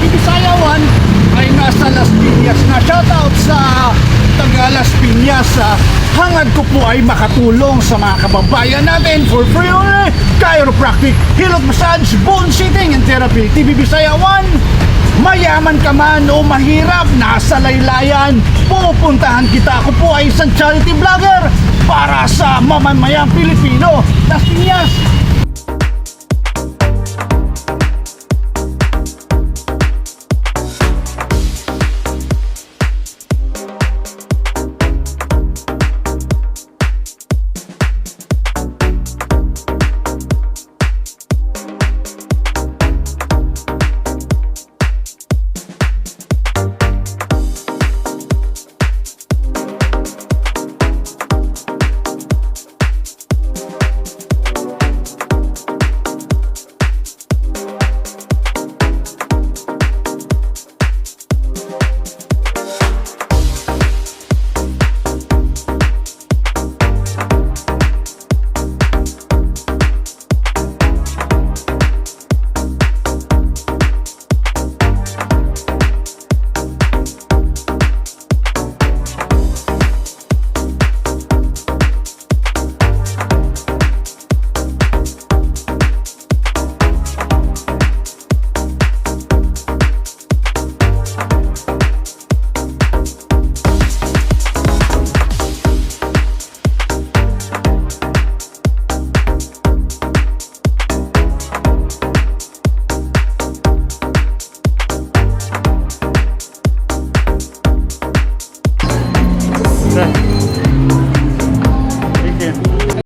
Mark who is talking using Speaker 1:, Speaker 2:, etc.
Speaker 1: Bisaya 1 ay nasa Las Piñas na. Shoutout sa taga Las Piñas. Hangad ko po ay makatulong sa mga kababayan natin for free only. Chiropractic, hilot massage, bone sitting and therapy. TV Bisaya 1, mayaman ka man o mahirap, nasa laylayan, pupuntahan kita. Ako po ay isang charity vlogger para sa mamamayang Pilipino. Las Piñas,